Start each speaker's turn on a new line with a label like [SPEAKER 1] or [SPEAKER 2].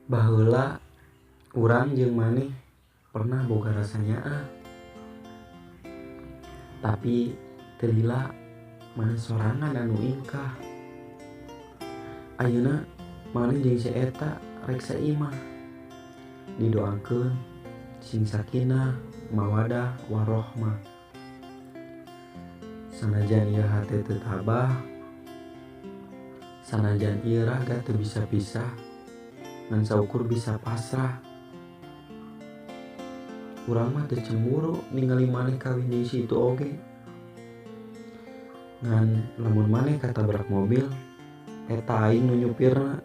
[SPEAKER 1] Baheula urang jeung maneh pernah boga rasa nyaah. Tapi teu lila maneh sorangan anu ingkah. Ayeuna maneh jeung si eta rek saimah. Didoakeun sing sakinah, mawadah, warohmah. Sanajan ieu hate teu tabah, sanajan ieu raga teu bisa pisah, ngan saukur bisa pasrah. Urang mah teu cemburu ningali maneh kawin jeung si itu oge. Ngan lamun maneh katabrak mobil, eta aing nu nyupirna.